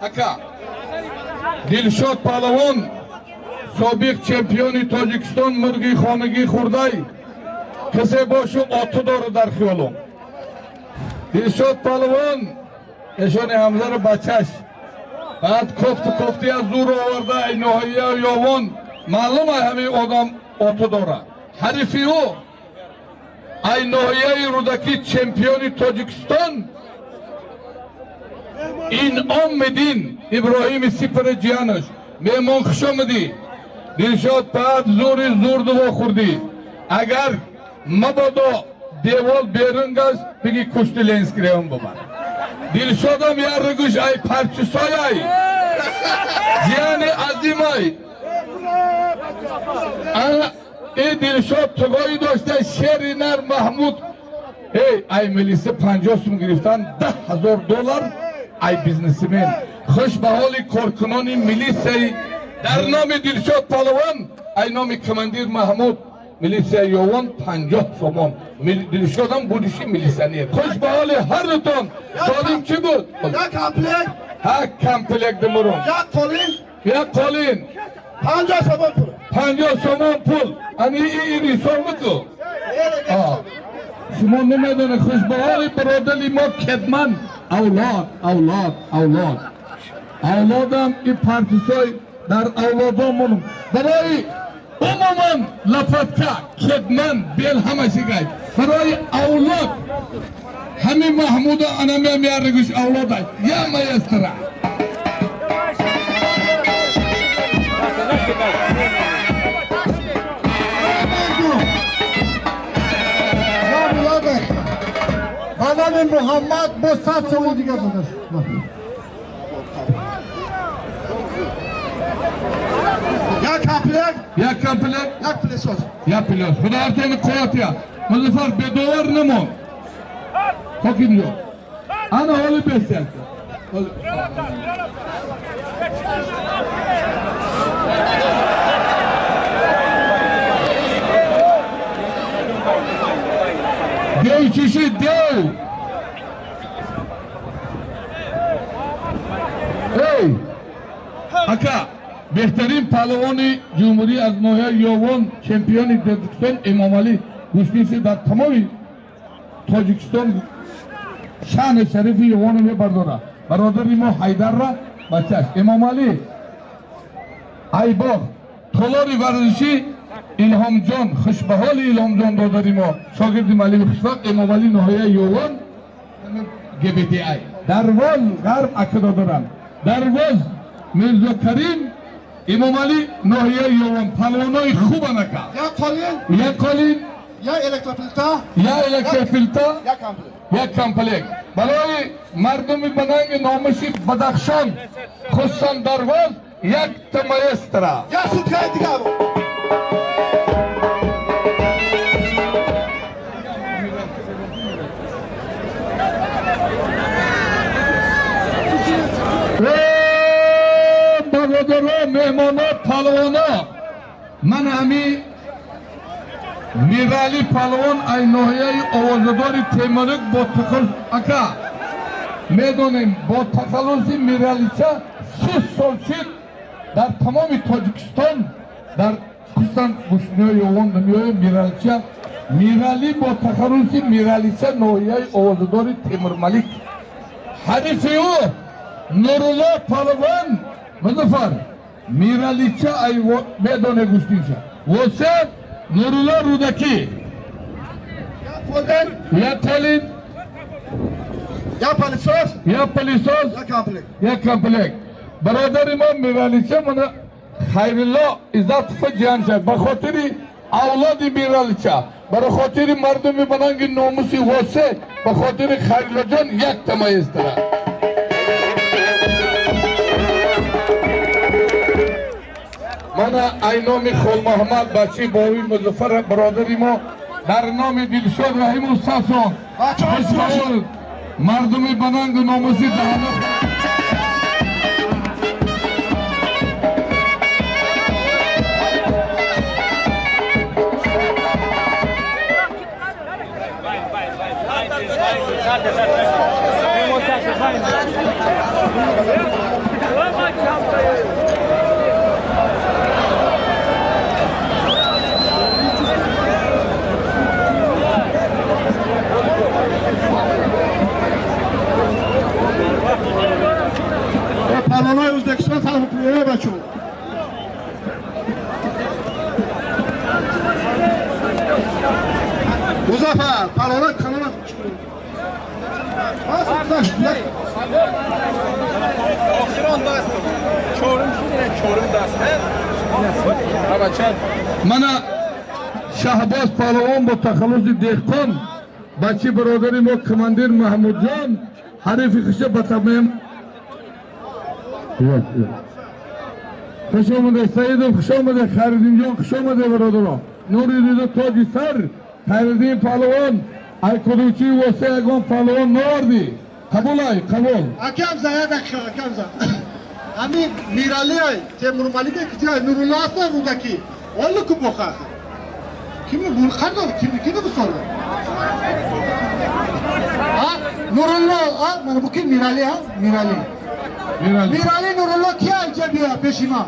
Ака Дилшод Палавон собиқ чемпиони Тоҷикистон мурғи хонагӣ хурдай касе бошу оту дору дар хиёлум. Дилшод Палавон эшони ҳамзаро бачаш баъд кофту кофти аз зур оварда ай ноҳия Ёвон маълум ай ҳамин одам оту дора. Ҳарифи ӯ ай ноҳияи Рӯдакӣ чемпиони Тоҷикистон Инъом медин Иброҳими Сипари ҷиянаш. Меҳмон хуш омадӣ. Дилшод баъд зури зур дуво хӯрдӣ. Агар мабодо девол берун гашт биги кушти Ленинский район бобад. Дилшодам ярригуш ай парчусой ай ҷияни азимай. Ана и Дилшод тугои дошта шери нар Маҳмуд эй ай милиса 50 сум гирифтан $10,000 ай бизнесмен. Хуш ба ҳоли коркунони милисияи дар номи Дилшод Палавон ай номи командир Маҳмуд милисияи Ёвон 50 сомон. Дилшодам будущий милиционер. Хуш ба ҳоли ҳар дутон. Солим чӣ буд? Як комплект. Ҳа комплект мурум. Як қолин. Як қолин. 50 сомон пул. 50 сомон пул. Ани ин ҳисоб ку? Шумо намедонед. Хуш ба ҳоли бародари мо Кедман авлод, авлод, авлод. Авлодам и партисой дар авлодомон барои умуман лопатка, кедман, бел ҳамаси гай. Барои авлод ҳамин Маҳмуда анамиам ярригуш авлода. Я маэстро. Ба номи Муҳаммад бо 100 сомон дигар дода шуд. Як комплект. Як комплект. Як пылесос. Як пылесос. Худо ҳартони қувват я. Музаффар бедовар намон. Хокимҷон. Ана ҳоли бесиякта. Дев чиши дев. Эй! Ака беҳтарин паҳлавони ҷумҳурӣ аз ноҳияи Ёвон чемпиони Тоҷикистон Эмомалӣ гӯштиси дар тамоми Тоҷикистон шаъни шарифи Ёвонро мебардорад. Бародари мо Ҳайдарра бачаш Эмомалӣ Айбоғ толори варзишӣ Илҳомҷон хушбаҳоли Илҳомҷон додари мо шогирди муаллими хушвақт Эмомалӣ ноҳияи Ёвон ГБТА. Дарвоз ғарб ака додарам. Дарвоз Мирзо Карим Эмомалӣ ноҳияи Ёвон палвонои хубан ака. Як қолин. Як қолин. Як электроплита. Як электроплита. Як комплект. Як комплект. Барои мардуми бананги номуши Бадахшон хусусан Дарвоз якта маэстро. Як суткаи дигар. Бародаро, меҳмоно, палвоно, ман ҳами Миралӣ палвон ай ноҳияи овозадори Темурик бо тахаллус ака медонем бо тахаллуси Миралича 30 сол шид дар тамоми Тоҷикистон дар хусусан гӯшниҳои Ёвон намеоем Миралича Миралӣ бо тахаллуси Миралича ноҳияи овозадори Темурмалик. Ҳарифи ӯ Нурулло палвон Музаффар Миралича ай медоне гӯштинша. Восе Нурулло Рӯдакӣ. Як қолин. Як пылесос. Як пылесос. Як комплект. Як комплект. Бародари мо Миралича мана Хайрулло Иззатов ҷиянша ба хотири авлоди Миралича, барои хотири мардуми бананги номуси Восе, ба хотири Хайруллоҷон як тамаестара. Мана ай номи Холмуҳаммад бачи бови Музаффар бародари мо дар номи Дилшод Раҳимов Сасон мардуми банангу номуси даҳана Узбекистон салом эй бачо. Музаффар, парона канала. Охирон даст. Чорум чорум даст. Мана Шаҳбоз паҳлавон бо тахаллуси Деҳқон, бачи бародари мо командир Маҳмудҷон ҳарифи хиша ба тамем. Хуш омаде Саидов, хуш омаде Хайриддинҷон, хуш омаде бародаро. Нури дида тоҷи сар, Хайриддин паҳлавон, ай кудучи восе ягон паҳлавон наовардӣ. Қабул ай, қабул. Акамза, я дақиқа, акамза. Ҳамин Мирали ай, Темурмалик ки ҷай Нурулло аст Рудаки. Оллу ку боха. Кимни бу қандо кимни киди bu soru? Ha? Nurullo, ha? Mana bu kim Mirali ha? Mirali. Mirali. Mirali Nurullo ki ayca biya peşima.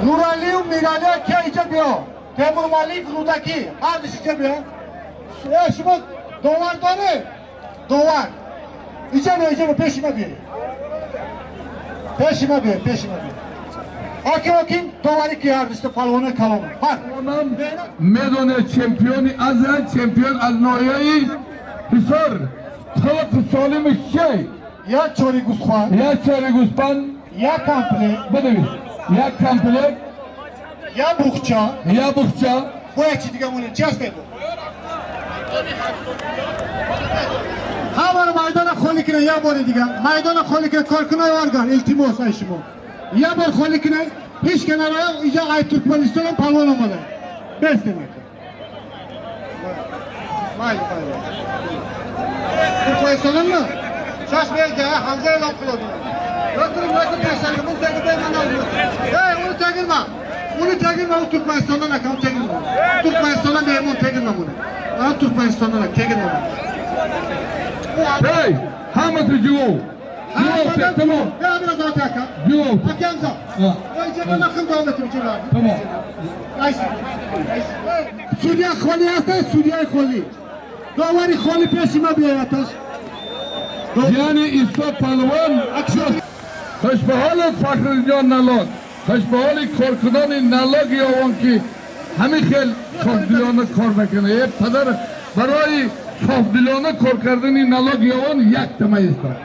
Nurali Mirali ki ayca biya. Temur Malik Rudaki. Har dişi biya. Ya şuma dovar dore. Dovar. İçe biya, içe biya peşima biya. Peşima biya, peşima biya. Окей, окей, довари ки ҳардишта палвони калон. Ҳар. Медоне чемпиони Азия, чемпион аз ноҳияи Ҳисор. Халқи солими чей? Як чори гӯсфанд. Як чори гӯсфанд. Як комплект. Бидавид. Як комплект. Як бухча. Як бухча. Бо як чи дига монем. Чи ҳаст бо? Ҳамаро майдона холӣ кунед як бори дига. Майдона холӣ кунед, коркунои орган, илтимос ай шумо. Як бор холӣ кунед. Ҳеч канара иҷа ай Туркманистонам палвон омада. Бес демак. Майли, майли. Туркманистонам на? Шаш берга, Ҳамза эълон қилadi. O'tiring, o'tiring, tashlangan. Buni tagida man oldim. Ey, uni tagirma. Uni tagirma, u Turkmanistondan aka, uni tagirma. Turkmanistondan mehmon tagirma buni. Mana Turkmanistondan aka, tagirma buni. Hey, hammasi juv. Tamam. Ya biraz daha aka. Juv. Akamza. Önce ben akıl davam ettim içeri. Tamam. Судья холи аст, судья холи. Довари холи пеши ма биёяташ. Яъне Исо палвон хуш ба ҳоли Фахриддинҷон налог, хуш ба ҳоли коркунони налог ёвон ки ҳамин хел софдилона кор мекунад. Э падар, барои софдилона кор кардани налог ёвон як тама истад.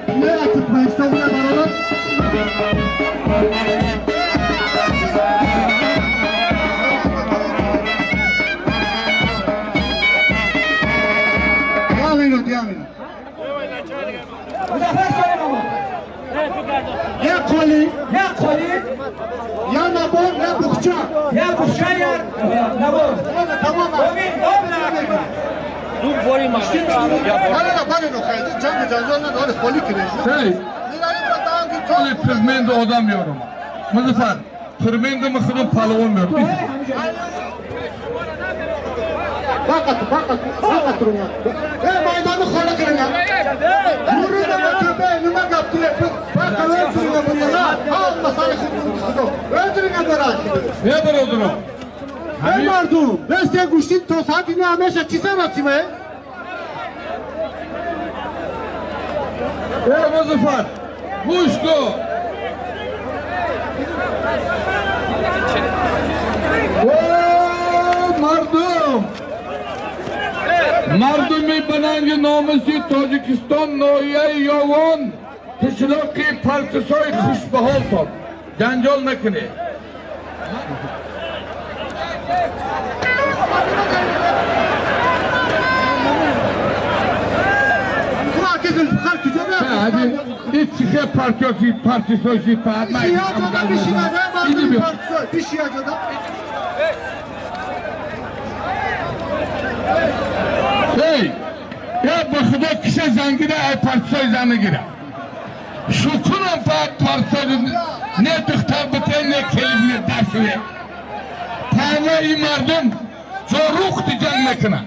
Не, Туркманистон бародар. Ya qoli, ya qoli, ya nabor, ya buxcha, ya buxcha, ya nabor. Tamam. Ду бори ма. Бара бара но хайди, ҷанг ҷанҷол надори, холи кунед. Hey, Холи пирменди одам меорам. Музаффар, пирменди михудам палвон меорам. Фақат, фақат, фақат турма. Эй, майдонни холи qiling. Yurida ko'pay, nima gap deyapti? Faqat o'ldiring buni. Hamma sani xudo. O'ldiring beradi. Ne birodarim? Ey mardum, beste gushtin to soat ina hamesha chi sanatsim, ey? Ey Muzaffar, гӯш кун. Ey мардум! Мардуми ба нанги номуси Тоҷикистон ноҳияи Ёвон қишлоқи Партисои хушбаҳолтон. Ҷанҷол накунед. Ичике партиёси партисоси Ey, ya ба худо киша зангира ай партисои зан гира. Шукунам партисои не духтар бите, не келин не дашуе. Танаи мардум ҷорухти ҷанг мекунад.